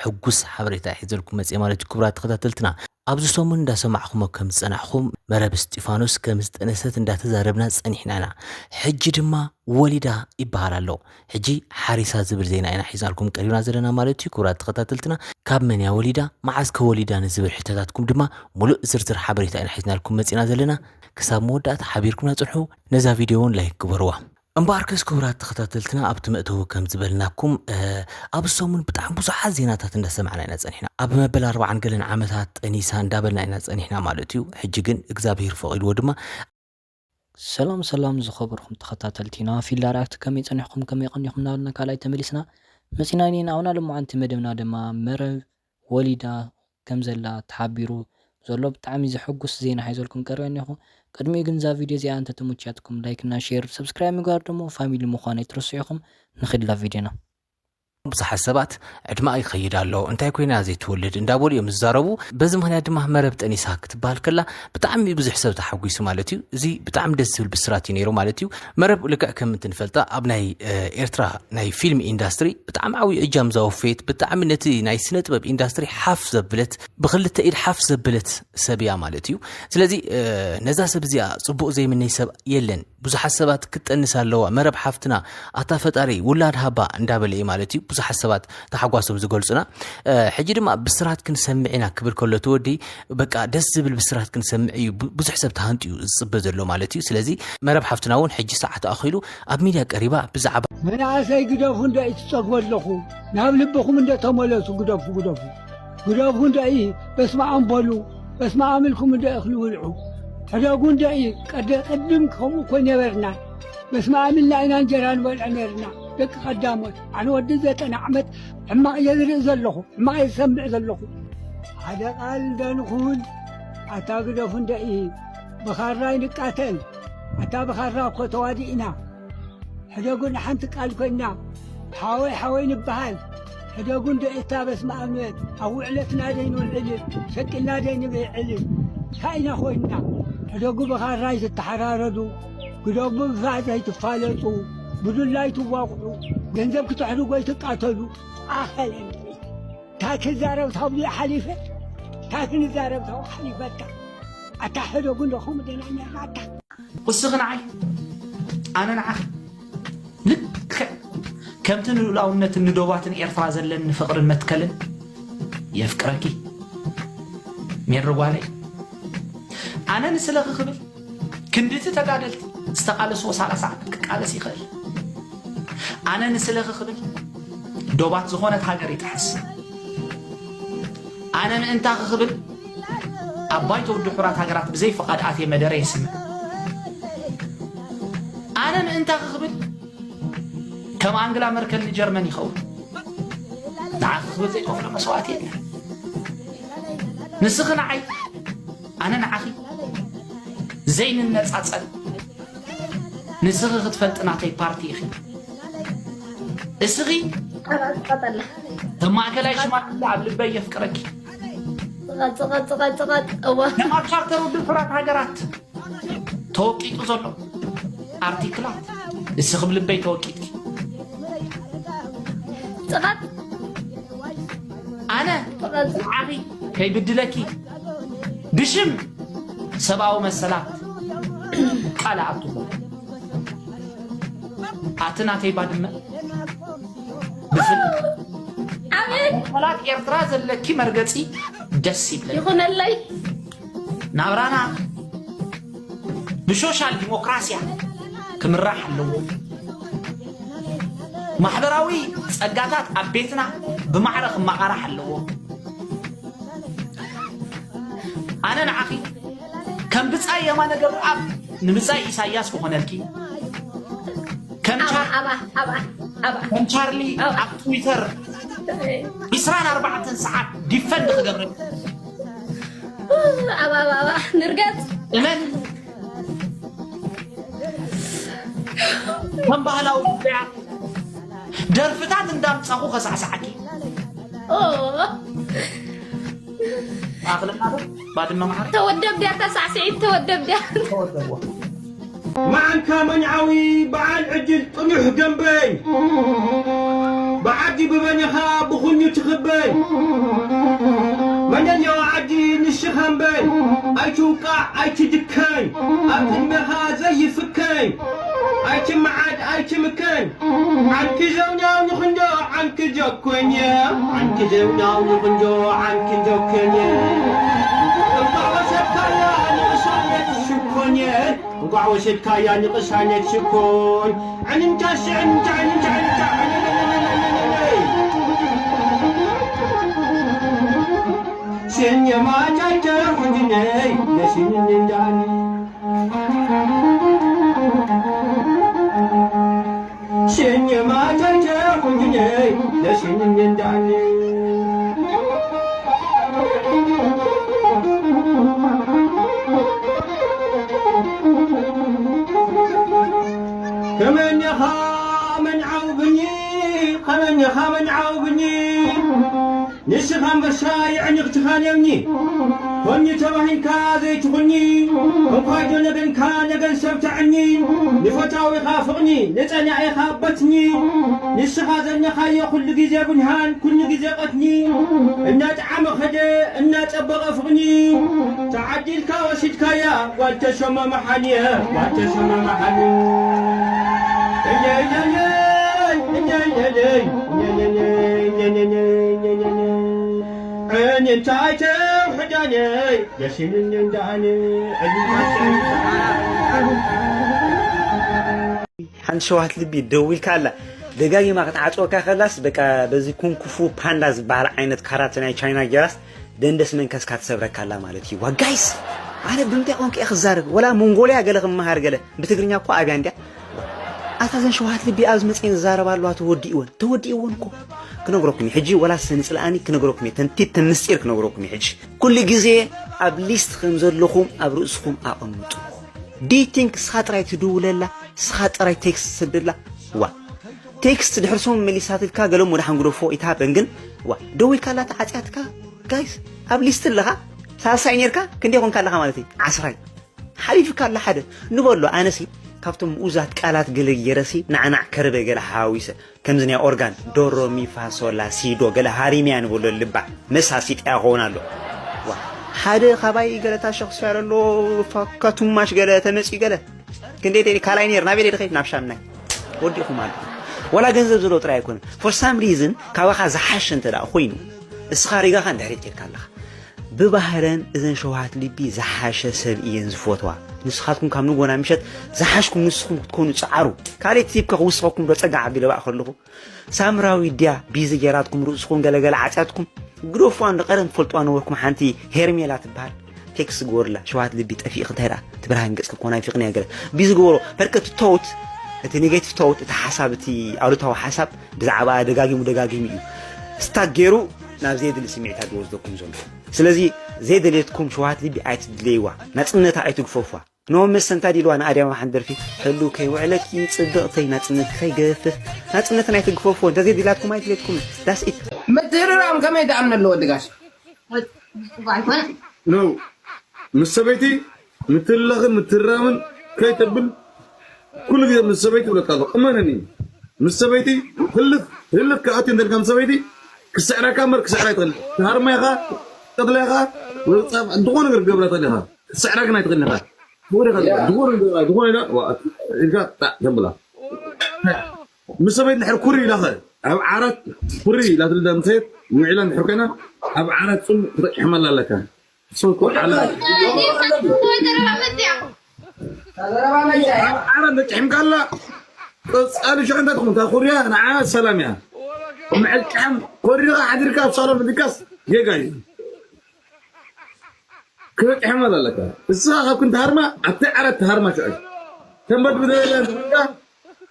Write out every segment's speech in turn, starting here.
ሕጉስ ሓበሬታ ሒዘልኩም መፅእ ማለት እዩ። ክቡራት ተኸታተልትና፣ ኣብዚ ሰሙን እንዳሰማዕኹሞ ከም ዝፀናሕኹም መረብ እስጢፋኖስ ከም ዝጠነሰት እንዳተዛረብና ፀኒሕና ኢና። ሕጂ ድማ ወሊዳ ይበሃል ኣሎ። ሕጂ ሓሪሳ ዝብል ዜና ኢና ሒዝናልኩም ቀሪብና ዘለና ማለት እዩ። ክቡራት ተኸታተልትና፣ ካብ መን እያ ወሊዳ፣ መዓዝ ከ ወሊዳ ንዝብል ሕቶታትኩም ድማ ሙሉእ ዝርዝር ሓበሬታ ኢና ሒዝናልኩም መፂና ዘለና። ክሳብ መወዳእታ ሓቢርኩምና ፅንሑ። ነዛ ቪድዮ እውን ላይክ ግበርዋ። እምበኣርከስ ክቡራት ተኸታተልትና፣ ኣብቲ መእተዊ ከም ዝበልናኩም፣ ኣብ ሰሙን ብጣዕሚ ብዙሓት ዜናታት እንዳሰማዕና ኢና ጸኒሕና። ኣብ መበል ኣርባዓን ገለን ዓመታት ጠኒሳ እንዳበልና ኢና ጸኒሕና ማለት እዩ። ሕጂ ግን እግዚኣብሔር ፈቒድዎ ድማ። ሰላም ሰላም ዝኸበርኩም ተኸታተልቲና ፊላ ሪያክት፣ ከመይ ጸኒሕኩም፣ ከመይ ቀኒኹም እናበልና ካልኣይ ተመሊስና መጺና ኢና። ኣብና ልሙዓንቲ መደብና ድማ መረብ ወሊዳ ከም ዘላ ተሓቢሩ ዘሎ ብጣዕሚ ዘሐጉስ ዜና ሒዘልኩም ቀሪበ እኒኹ። ቅድሚኡ ግን እዛ ቪድዮ እዚኣ እንተተመችያትኩም ላይክ እና ሼር፣ ሰብስክራይብ ምግባር ደግሞ ፋሚሊ ምዃን ኣይትረስዑ ኢኹም። ንኺድ ናብ ቪድዮና። ብዙሓት ሰባት ዕድመኣ ይኸይድ ኣሎ፣ እንታይ ኮይና ዘይትወልድ እንዳበሉ እዮም ዝዛረቡ። በዚ ምኽንያት ድማ መረብ ጠኒሳ ክትበሃል ከላ ብጣዕሚ ብዙሕ ሰብ ተሓጒሱ ማለት እዩ። እዚ ብጣዕሚ ደስ ዝብል ብስራት እዩ ነይሩ ማለት እዩ። መረብ ልክዕ ከም እንትንፈልጣ ኣብ ናይ ኤርትራ ናይ ፊልም ኢንዳስትሪ ብጣዕሚ ዓብዪ እጃም ዘወፈየት፣ ብጣዕሚ ነቲ ናይ ስነ ጥበብ ኢንዳስትሪ ሓፍ ዘብለት፣ ብኽልተ ኢድ ሓፍ ዘብለት ሰብ እያ ማለት እዩ። ስለዚ ነዛ ሰብ እዚኣ ጽቡቕ ዘይምነይ ሰብ የለን። ብዙሓት ሰባት ክትጠንስ ኣለዋ፣ መረብ ሓፍትና ኣታ ፈጣሪ ውላድ ሃባ እንዳበለ እዩ ማለት እዩ ብዙሓት ሰባት ተሓጓሶም ዝገልጹና። ሕጂ ድማ ብስራት ክንሰምዕ ኢና ክብል ከሎ እቲ ወዲ በቃ ደስ ዝብል ብስራት ክንሰምዕ እዩ ብዙሕ ሰብ ተሃንጥዩ ዝጽበ ዘሎ ማለት እዩ። ስለዚ መረብ ሓፍትና እውን ሕጂ ሰዓት ኣኺሉ ኣብ ሚድያ ቀሪባ ብዛዕባ መናእሰይ ግደፉ እንዶ እዩ ትጸግቦ ኣለኹ። ናብ ልብኹም እንዶ ተመለሱ፣ ግደፉ፣ ግደፉ። ግደፉ እንዶ እዩ፣ በስመ ኣም በሉ፣ በስመ ኣም ኢልኩም እንዶ እኽሊ ብልዑ። ሕደጉ እንዶ እዩ፣ ቀደ-፣ ቅድም ከምኡ እኮ ነበርና። በስመ ኣም ኢልና ኢና እንጀራ ንበልዕ ነርና፣ ደቂ ቀዳሞት። ኣነ ወዲ ዘጠና ዓመት ሕማቕ እየ ዝርኢ ዘለኹ፣ ሕማቕ እየ ዝሰምዕ ዘለኹ። ሓደ ቃል እንዶ ንኹን፣ ኣታ ግደፉ እንዶ እዩ፣ ብኻራ ይንቃተል። ኣታ ብኻራ እኮ ተዋዲእና። ሕደጉ ንሓንቲ ቃል ኮይና፣ ሓወይ ሓወይ ንበሃል። ሕደጉ እንዶ እታ በስመ ኣብ ንበል። ኣብ ውዕለትና ደይንውዕል፣ ሸቂልና ደይንብዕል። እንታይ ኢና ኮይንና? ሕደጉ ብኻራ ኣይትተሓራረዱ፣ ግደፉ ብፋእ ዘይትፋለጡ፣ ብዱላ ኣይትዋቕዑ፣ ገንዘብ ክትሕድጉ ኣይትቃተሉ። ኣኸለ እንዶ እንታይ ክዛረብ ታብኡ ሓሊፈ፣ እንታይ ክንዛረብ ታብኡ ሓሊፈካ። ኣታ ሕደጉ እንዶ ከምኡ ደና ነርና ኣታ። እስኺ ንዓይ፣ ኣነ ንዓኺ። ልክዕ ከምቲ ንልኡላውነትን ንዶባትን ኤርትራ ዘለኒ ፍቕርን መትከልን የፍቅረኪ። ሜሪ ጓለይ፣ ኣነ ንስለኺ ክብል ክንድቲ ተጋደልቲ ዝተቓለስዎ ሰላሳ ዓመት ክቃለስ ይኽእል። ኣነ ንስለኺ ክብል ዶባት ዝኾነት ሃገር ይጥሕስ። ኣነ ምእንታኺ ክብል ኣብ ባይቶ ውድብ ሕቡራት ሃገራት ብዘይ ፍቓድ ኣትየ መደረ የስምዕ። ኣነ ምእንታኺ ክብል ከም ኣንግላ መርከል ንጀርመን ይኸውን። ንዓኺ ክብል ዘይከፍሎ መስዋእቲ የለን። ንስኺ ንዓይ፣ ኣነ ንዓኺ ዘይንነጻጸል። ንስኺ ክትፈልጢ ናተይ ፓርቲ ኢኺ። እስኺ ኣባል ቀጠላ። ከም ማእከላይ ሽማግለ ኣብ ልበይ የፍቅረኪ። ጽቐት፣ ጽቐት፣ ጽቐት፣ ጽቐት። እዋ። ከም ኣብ ቻርተር ውድብ ሕቡራት ሃገራት ተወቂጡ ዘሎ ኣርቲክላት እስኺ ብልበይ ተወቂጥኪ። ጽቐት። ኣነ ጽቐት። ንዓኺ ከይብድለኪ ብሽም ሰብኣዊ መሰላት ቃል ኣኣቱ። ኣቲ ናተይ ባድመ ብፍል-፣ ኣሜን። መሰላት ኤርትራ ዘለኪ መርገጺ ደስ ይብለኒ። ይኹነለይ። ናብራና ብሶሻል ዲሞክራሲያ ክምራሕ ኣለዎ። ማሕበራዊ ጸጋታት ኣብ ቤትና ብማዕረ ክመቓራሕ ኣለዎ። ኣነ ንዓኺ ከም ብጻይ የማነ ገብረኣብ ንብጻይ ኢሳያስ ክኾነልኪ፣ ከም ኣባ፣ ቻር-፣ ኣባ፣ ኣባ፣ ኣባ። ከም ቻርሊ ኣባ። ኣብ ትዊተር ዒስራን ኣርባዕተን ሰዓት ዲፈንድ ክገብረልኪ። ኣባ፣ ኣባ፣ ኣባ፣ ንርገጽ። እመን። ከም ባህላዊ ጉዳያት ደርፍታት እንዳምጻኹ ከሳዕሳዓኪ። ኦ። ማእኽልና ዶ? ባድመ ማዕረ? ተወደብ ድያ እታ ሳዕስዒት ተወደብ ድያ? ተወደብዋ። መዓንካ መንዓዊ በዓል ዕድል ጥኑሕ ደንበይ። ብዓዲ ብበይንኻ ብኹሉ ትኽበን። መለለዮ ዓዲ ንስኻ እምበር ኣይትውቃዕ ኣይትድከን። ኣብ ቅድመኻ ዘይፍከን ኣይትመዓድ ኣይትምከን። ዓንኪ ዘውናው ንኽንዶ ዓንኪ ጆኮንየ። ዓንኪ ዘውናው ንኽንዶ ዓንኪ ጆኮንየ። እንኳዕ ወሰድካያ ንቕሳነት ሽኮንየ። እንኳዕ ወሰድካያ ንቕሳነት ሽኮን። ዕንንቻ ሽዕንቻ ዕንንቻ ዕንንቻ ዕንንቻ። ሽን የማቻቸ ሁንጅነይ ለሽን እንዳኒ። ሽን የማቻቸ ሁንጅነይ ለሽን እንዳኒ። ከመኛኻ መንዓው ብኒ፣ ከመኛኻ መንዓው ብኒ። ንስኻ ኣንበሳ የዕኒቕትኻ ነብኒ። ኮኒ ተባሂልካ ዘይትኹኒ። እንኳይ ዶ ነገንካ ነገን ሰብ ተዕኒ። ንፈታዊኻ ፍቕኒ፣ ንጸላኢኻ በትኒ። ንስኻ ዘለኻዮ ኩሉ ግዜ ብንሃን፣ ኩሉ ግዜ ቀትኒ። እናጠዓመ ኸደ፣ እናጸበቐ ፍቕኒ። ተዓዲልካ ወሲድካያ ጓል ተሾመ መሓልየ፣ ጓል ተሾመ መሓልየ። እየየየይ፣ እየየየይ፣ እየየየይ፣ እየየየይ፣ እየየየይ። ዕንንታይ ተውሕዳነይ፣ የሲንኒ እንዳነ፣ ዕንንታይ ተውሕዳነይ። ሓንቲ ሸዋት ልቢ ደው ኢልካ ኣላ። ደጋጊማ ክትዓጽወካ ከላስ፣ በቃ በዚ ኩንኩፉ ፓንዳ ዝበሃል ዓይነት ካራተ ናይ ቻይና ጌራስ ደንደስ መንከስካ ትሰብረካ ኣላ ማለት እዩ። ዋ ጋይስ፣ ኣነ ብምንታይ ቋንቋ እየ ክዛረብ? ወላ ሞንጎልያ ገለ ክመሃር ገለ። ብትግርኛ እኮ ኣብያ እንድያ። ኣታ ዘን ሸውሃት ልቢ ኣብ ዝመጽኤን ዝዛረባ ኣለዋ ተወዲእወን። ተወዲእወን እኮ። ክነግረኩም እዩ። ሕጂ ወላ ሰንጽልኣኒ ክነግረኩም እየ። ተንቲት ተምስጢር ክነግረኩም እዩ። ሕጂ ኩሉ ግዜ ኣብ ሊስት ከም ዘለኹም ኣብ ርእስኹም ኣቐምጡ። ዲቲንክ ንስኻ ጥራይ ትድውለላ፣ ንስኻ ጥራይ ቴክስት ትሰደላ። ዋ። ቴክስት ድሕሪ ሰሙን መሊሳትልካ ገለ እሞ ደሓን ግደፎ ይትሃበን ግን፣ ዋ። ደዊልካ ኣላ ተዓጽያትካ። ጋይስ፣ ኣብ ሊስት ኣለኻ። ሳልሳይ ኔርካ፣ ክንደይ ኮንካ ኣለኻ ማለት እዩ? ዓስራይ። ሓሊፍካ ኣሎ ሓደ። ንበሎ፣ ኣነሲ ካብቶም ምኡዛት ቃላት ገለ ገይረሲ፣ ናዕናዕ ከርበ ገለ ሓዋዊሰ። ከምዚ ናይ ኦርጋን፣ ዶሮ፣ ሚ፣ ፋ፣ ሶ፣ ላ፣ ሲ፣ ዶ፣ ገለ ሃሪምያ ንበሎ ልባ። መሳሲጥያ ክኸውን ኣሎ። ዋ፣ ሓደ ካባይ ገለ ታሸኽ ስያር ኣሎ፣ ፋካ ቱማሽ ገለ ተመጺኡ ገለ። ክንደይ ደሊ ካልኣይ ነይር፣ ናበይ ደሊ ከይድ? ናብ ሻምናይ። ወዲኹም ኣሎ። ወላ ገንዘብ ዘለዎ ጥራይ ኣይኮነን። For some reason፣ ካባኻ ዝሓሸ እንተ ደኣ ኮይኑ፣ እስኻ ሪጋኻ እንድሕር ከድካ ኣለኻ። ብባህረን እዘን ሸውሃት ልቢ ዝሓሸ ሰብ እየን ዝፈትዋ። ንስኻትኩም ካብ ንጎና ምሸት ዝሓሽኩም ንስኹም ክትኮኑ ጸዓሩ። ካልእ ቲፕ ከ ክውስኸኩም ዶ ጸጋ ዓቢለ ባእ ከለኹ? ሳምራዊ ድያ ቢዚ ጌራትኩም ርእስኹም ገለገለ ዓጽያትኩም? ግደፍዋ እንዶ ቀደም ትፈልጥዋ ነበርኩም ሓንቲ ሄርሜላ ትበሃል። ቴክስት ግበሩላ፣ ሸውሃት ልቢ ጠፊእኺ እንታይ ደኣ? እቲ ብርሃን ገጽኪ እኮ ናፊቕኒ እየ ገለ። ቢዚ ግበሮ፣ በርከ እቲ ተውት፣ እቲ ኔጌቲቭ ተውት፣ እቲ ሓሳብ፣ እቲ ኣሉታዊ ሓሳብ ብዛዕባ ደጋጊሙ ደጋጊሙ እዩ ስታክ ገይሩ ናብ ዘየድሊ ስምዒታት ዝወስደኩም ዘሎ። ስለዚ ዘይደልየትኩም ሸውሃት ልቢ ኣይትድለይዋ፣ ናጽነታ ኣይትግፈፍዋ። ኖ መሰንታ ዲልዋ ንኣድያም ኣብ ሓንቲ ደርፊ፣ ሕሉ ከይውዕለኪ ጽብቕተይ ናጽነትኪ ከይገፍፍ፣ ናጽነትና ኣይትግፈፍዎ፣ እንተዘይድላትኩም ኣይድልየትኩም። ዳስ ኢት። ምትህርራም ከመይ ትኣምን ኣለዎ ወዲ ጋሽ? ኖ ምስ ሰበይቲ ምትልላኽን ምትህርራምን ከይተብል ኩሉ ግዜ ምስ ሰበይቲ ይብለካ ኣሎ። እመነኒ ምስ ሰበይቲ ህልኽ ህልኽ ክኣቲ እንተልካ ምስ ሰበይቲ ክስዕረካ እምበር ክስዕራ ኣይትኽእል። ትሃርማ ኢኻ፣ ትቀትላ ኢኻ፣ ወይ ጻፍ ዝኾነ ነገር ክገብራ ትኽእል ኢኻ። ክትስዕራ ግን ኣይትኽእልን ኢኻ። ዝኾነ ኢኻ ዝኾነ ኢላ ኢልካ ጣዕ ተብላ። ምስ ሰበይቲ ድሕሪ ኩሪ ኢላኸ ኣብ ዓራት ኩሪ ኢላ ትልዳ ምሰየት ውዒላ እንድሕር ኮይና ኣብ ዓራት ጽም ክትሕመላ ኣለካ። ዓራት ነጭሕምካላ ቀጻሊ ሽዑ እንታይ ትኸውን? እታ ኩርያ ንዓ ሰላም እያ። ምዕል ጭሓም ኮሪኻ ሓዲርካ ኣብ ሳሎን ምድቃስ ጌጋ እዩ። ክትጥሕመል ኣለካ። እስኻ ካብ ክንትሃርማ ኣብቲ ዓራት ትሃርማ ሽዑ ተንበድብደ ኢላ እንተኾንካ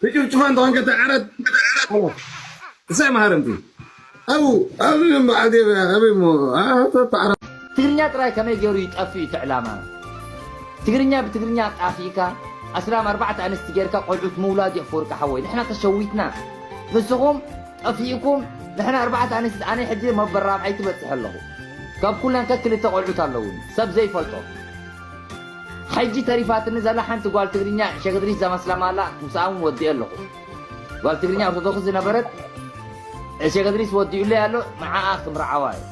ትጭፍጭፋ እንተኾንካ እታ ዓራት እሳይ መሃረምቲ ኣብኡ ኣብኡ እምበዓል ኣበይ እሞ ኣታ ዓራት ትግርኛ ጥራይ ከመይ ገይሩ ይጠፍእ እቲ ዕላማ? ትግርኛ ብትግርኛ ጣፊእካ ኣስላም ኣርባዕተ ኣንስቲ ጌርካ ቆልዑት ምውላድ እዩ ኣፈወርቂ ሓወይ ንሕና ተሸዊትና ንስኹም ጠፊእኩም ንሕና ኣርባዕተ ኣንስቲ ኣነ ሕጂ መበል ራብዓይ ትበጽሕ ኣለኹ ካብ ኩለን ከክልተ ቆልዑት ኣለውኒ ሰብ ዘይፈልጦ ሕጂ ተሪፋትኒ ዘላ ሓንቲ ጓል ትግርኛ ሸክ ድሪስ ዘመስላ ማላ ምስኣ እውን ወዲኤ ኣለኹ ጓል ትግርኛ ኦርቶዶክስ ዝነበረት ሸገድሪስ ወዲኡለይ ኣሎ፣ ንዓኣ ክምርዓዋ እዩ።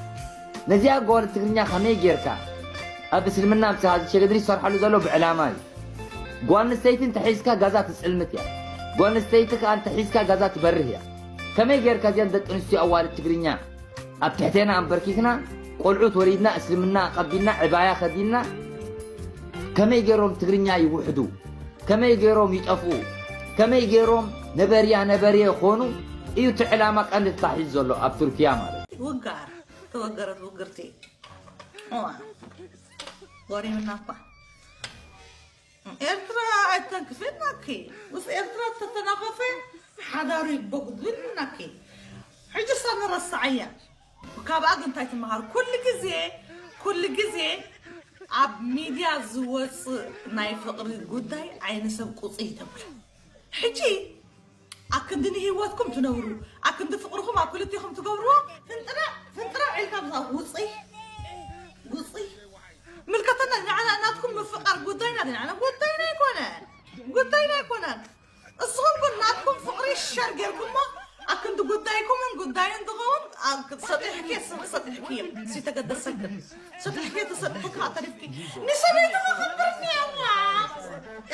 ነዚኣ ጓል ትግርኛ ከመይ ጌርካ ኣብ እስልምና ኣምጽኻ? እዚ ሸገድሪስ ዝሰርሓሉ ዘሎ ብዕላማ እዩ። ጓል ኣንስተይቲ እንተሒዝካ ጋዛ ትጽልምት እያ። ጓል ኣንስተይቲ ከኣ እንተሒዝካ ጋዛ ትበርህ እያ። ከመይ ጌርካ እዚኣን ደቂ ኣንስትዮ ኣዋልድ ትግርኛ ኣብ ትሕቴና ኣንበርኪኽና፣ ቆልዑት ወሊድና፣ እስልምና ኣቐቢልና፣ ዕባያ ከዲንና፣ ከመይ ገይሮም ትግርኛ ይውሕዱ? ከመይ ገይሮም ይጠፍኡ? ከመይ ገይሮም ነበርያ ነበርየ ኾኑ? እዩ እቲ ዕላማ ቀንዲ ተታሒዙ ዘሎ ኣብ ቱርኪያ ማለት እዩ። ውጋር ተወገረት ውግርቲ። እዋ፣ ወሪምና እኳ። ኤርትራ ኣይተንክፍናኪ። ምስ ኤርትራ እተተናኸፈ ሓዳሩ ይቦ ክትብል ናኪ። ሕጂ እሳ ንረስዓያ። ካብኣ ግን እንታይ ትመሃር? ኩሉ ግዜ፣ ኩሉ ግዜ ኣብ ሚድያ ዝወፅእ ናይ ፍቕሪ ጉዳይ ዓይኒ ሰብ ቁፅይ ተብሎ። ሕጂ ኣክንዲ ንህይወትኩም ትነብሩ፣ ኣክንዲ ፍቕርኹም ኣብ ክልቴኹም ትገብርዎ፣ ፍንጥራ፣ ፍንጥራ ዒልካ ብዛ ውፅይ፣ ውፅይ። ምልከተና ንዓና ናትኩም ምፍቃር ጉዳይና ንዓና ጉዳይና ኣይኮነ፣ ጉዳይና ኣይኮነን። እስኹም ግን ናትኩም ፍቕሪ ሸር ጌርኩሞ፣ ኣክንዲ ጉዳይኩምን ጉዳይን ዝኸውን፣ ኣክ-፣ ሰጢሕኪ፣ ስኺ ሰጢሕኪ እዮም። ሲተገደሰክን። ሰጢሕኪ፣ ተሰጢሕኪ፣ ኣተሪፍኪ። ንሰበይቱ ከኽብር እኒአዋ።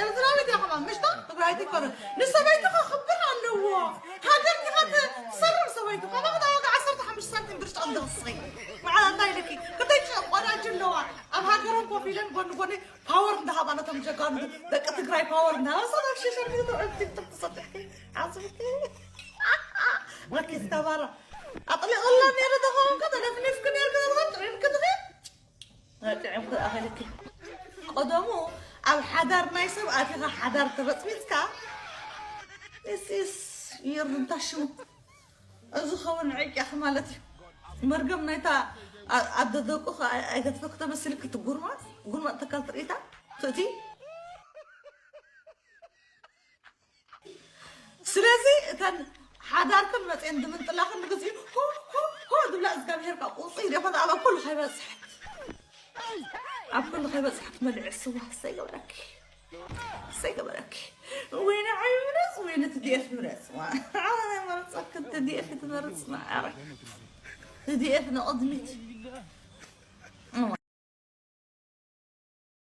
ኤርትራዊት እያ ከማን፣ ምሽቶ ትግራይቲ ይኮነ። ንሰበይቱ ከኽብር ኣለዎ። ሃገር ዲኻ ትሰርር ሰበይቱ? ካባኻ ዋጋ ዓሰርተ ሓሙሽተ ሳንቲም ብርጭቕ እንድኽስኺ። መዓላ እንታይ ኢልኪ? ክልተ ቆዳጅ ኣለዋ። ኣብ ሃገሮም ኮፍ ኢለን ጎኒ ጎኒ ፓወር እንዳሃባ ነቶም ጀጋኑ ደቂ ትግራይ ፓወር እንዳሃባ። ሰላም ሸሸር ቪዲዮ ተውዕል ቲክቶክ ተሰጢሕኪ። ዓዝብኪ። ወኪስ ተባራ። ኣጥሊቕላ ነይሩ ተኸውን ከተነፍኒፍኪ ነይርኪ ተኸውን ጥዒምኪ ትኺ። ጥዒምኪ ኣኸልኪ። ቀደሙ ኣብ ሓዳር ናይ ሰብ ኣቲኻ ሓዳር ተበጽቢጽካ። እስ፣ እስ፣ ይርዳሽሙ። እዚ ኸውን ዕቅያኺ ማለት እዩ። መርገም ናይታ ኣ-፣ ኣደ ደቁ ከ ኣይ-፣ ኣይገድፈኪ ተመሲልኪ ትጉርማጥ፣ ጉርማጥ ተካል ትርኢታ ትእቲ። ስለዚ እተን ሓዳርክን መፅኤን ድምንጥላኽን ንግዜኡ ሆ፣ ሆ፣ ሆ ዝብላ እግዚኣብሄር ካብ ቁፅይ ዶ ይኾን ኣብ ኩሉ ከይበፅሐት። ኣብ ኩሉ ከይበፅሐት መልዕ ስዋ እሰይ ገበረኪ። እሰይ ገበረኪ። ወይኒ ዓዩ ምረፅ፣ ወይኒ ትዲኤፍ ምረፅ። ዋ፣ ኣነ ናይ መረፅኪ ትዲኤፍ ትመርፅ ማዕረ። ትዲኤፍ ንቕድሚት።